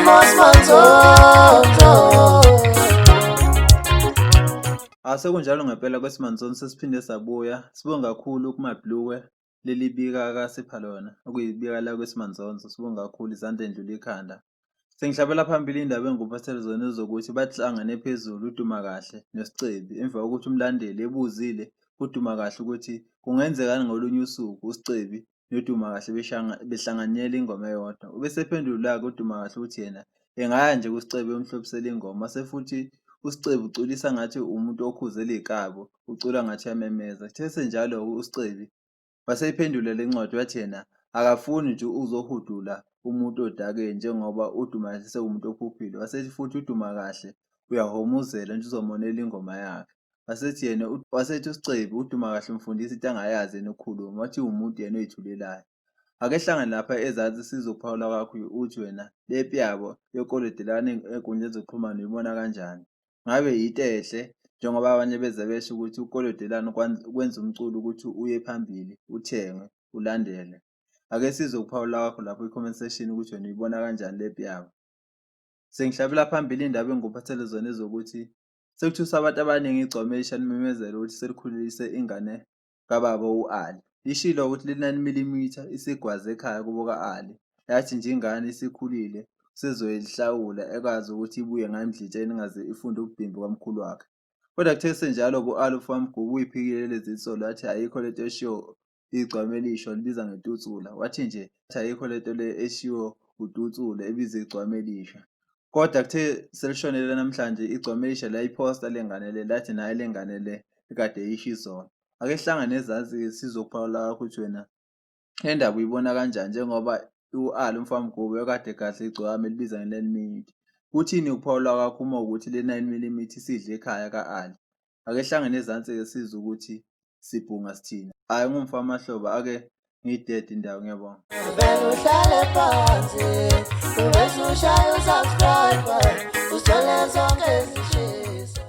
Manzonzo. Asekunjalo ngempela kwesiManzonzo sesiphinde sabuya. Sibonge kakhulu kuMabhluwe leli bika akasipha lona okuyibika la kwesiManzonzo. Sibonge kakhulu izandla endlula ikhanda. Sengihlabela phambili indaba engikuphathele zona ezokuthi bahlangane phezulu uDumakahle noSicebi emva kokuthi umlandeli ebuzile kuDumakahle ukuthi kungenzekani ngolunye usuku uSicebi noDumakahle behlanganyela ingoma eyodwa. Ubesephendula-ke uDumakahle ukuthi yena engaya nje kuSicebi emhlobisela ingoma mase futhi uSicebi uculisa ngathi umuntu okhuzela iy'nkabi, ucula ngathi uyamemeza. Kuthe senjalo-ke uSicebi waseyiphendula le ncwadi wathi yena akafuni nje uzohudula umuntu odakeni njengoba uDumakahle sewumuntu ophuphile. Wasethi futhi uDumakahle uyahhomuzela nje uzomonela ingoma yakhe. Wasethi yena wasethi uSicebi uDumakahle umfundisa into angayazi yena ukukhuluma, wathi uwumuntu yena oyithulelayo. Ake hlangane lapha ezansi sizwe ukuphawula kwakho uthi wena lempi yabo yokukolodelana ey'nkundleni zokuxhumana uyibona kanjani? Ngabe yinto enhle njengoba abanye beze besho ukuthi ukukolodelana kwenza umculo ukuthi uye phambili, uthengwe, ulandelwe. Ake sizwe ukuphawula kwakho lapho kwi-comment section ukuthi wena uyibona kanjani lempi yabo. Sengihlabela phambili indaba engikuphathele zona ezokuthi sekuthusa abantu abaningi igcwama elisha limemezela ukuthi selikhulise ingane kababa u-Ali. Lishilo ukuthi le-9 mm isigwaze ekhaya kubo ka-Ali. Yathi nje ingane isikhulile usezoyihlawula ekwazi ukuthi ibuye ngayo emdlitsheni ingaze ifunde ububhimbi kwamkhulu wakhe. Kodwa kuthe kusenjalo ku-Ali uFamgubu uyiphikile lezi nsolo wathi ayikho lento eshiwo igcwama elisha walibiza ngetutsula. Wathi nje ayikho lento le eshiwo ututsula ebiza igcwama elisha. Kodwa kuthe selishonele namhlanje igcwama elisha layiphosta le ngane le lathi naye le ngane le ekade eyisho izolo. Ake sihlangane ezansi-ke sizwe ukuphawula kwakho ukuthi wena le ndaba uyibona kanjani njengoba u-Ali umfamgubo ekade egadle igcwama elibiza nge-9 minute. Kuthini ukuphawula kwakho uma ukuthi le 9 mm isidle ekhaya ka-Ali? Ake sihlangane ezansi-ke sizwe ukuthi sibhunga sithini. Hhayi ngumfamahlobo ake ngiyidede indawo ngiyabonga. Vele uhlale phansi ubese ushaya usubscribe usithole zonke ezishisa.